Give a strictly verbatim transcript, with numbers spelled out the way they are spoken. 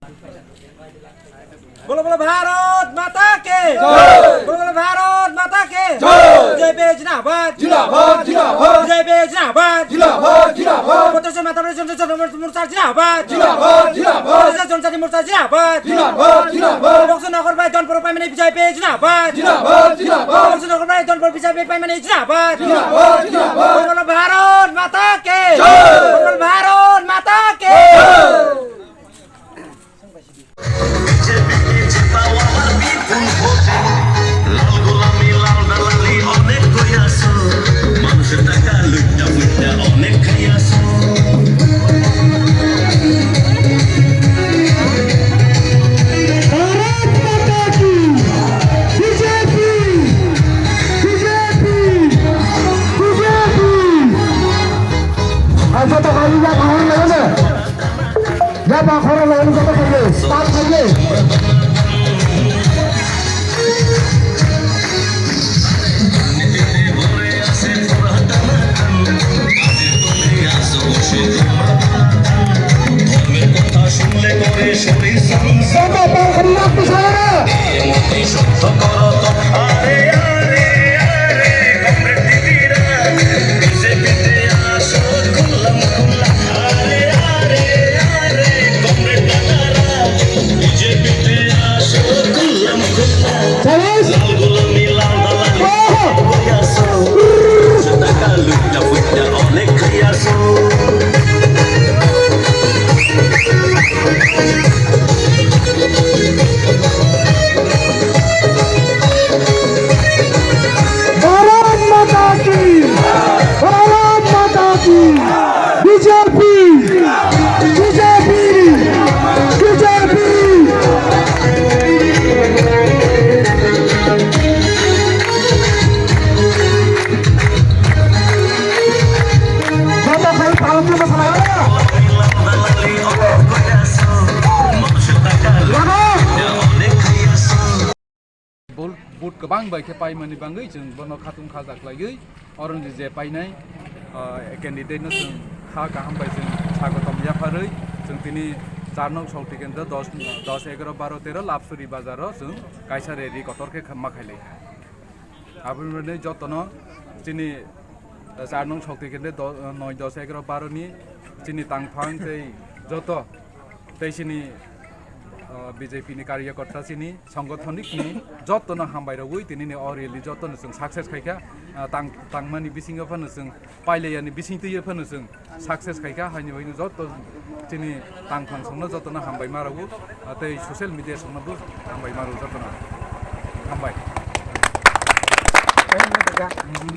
बोलो बोलो भारत माता के जय। बोलो बोलो भारत माता के जय। बीजेपी जिंदाबाद। जिंदाबाद, जिंदाबाद। बीजेपी जिंदाबाद। जिंदाबाद, जिंदाबाद। प्रदेश माता प्रदेश जनता मोर्चा जिंदाबाद। जिंदाबाद, जिंदाबाद। प्रदेश जनता मोर्चा जिंदाबाद। जिंदाबाद, जिंदाबाद। बक्सनगर भाई धनपुर पाइमानी बीजेपी जिंदाबाद। जिंदाबाद, जिंदाबाद। बक्सनगर भाई धनपुर बीजेपी पाइमानी जिंदाबाद। जिंदाबाद, जिंदाबाद। बोलो बोलो भारत माता के जय। बोलो बोलो भारत माता के जय। বিজেপিকে জেতাও আমার বিপুল ভোটে। লাল গোলামি, লাল দালালি অনেক হইয়াছো। মানুষের টাকা লুটটা ফুটটা অনেক খাইয়াছো। भारत माता की BJP, BJP, BJP. Ang sa takali na kahon na yun eh. Yaba khoro lo ano kata khaye, tak khaye. Baba, baba, baba, baba. Bharat माता की, भारत माता की। BJP, BJP, BJP. Vote, vote kwbang bai khe paimani bagwi chwng bono khatung khaja khlaiwi oroni je painai, ah, candidate no chwng kha kaham bai chwng sagotom yapharwi chwng tini char nong Shakti Kendra dos, dos, egaroh, baroh, teroh Lapsuri bazar o chwng kaisa rally kotor khe ma khailai. Aboni bagwi jotono chini, eh, char nong Shakti Kendra do-, eh, noi, dos, egaroh, baroh ni chini tangphang tei joto tei chini, eh, B J P ni karyakarta chini songothonik ni jotono hambai rogwi tini ni o rally jotono chwng success khaikha, eh, tang-, tangmani bisingo phano chwng pailaiya ni bising twi phano chwng success khaikha, haini bagwi joto chini tangphang songno jotono hambai ma rwo, ah, tei social media songno bo hambai ma rwo jotono. Hambai.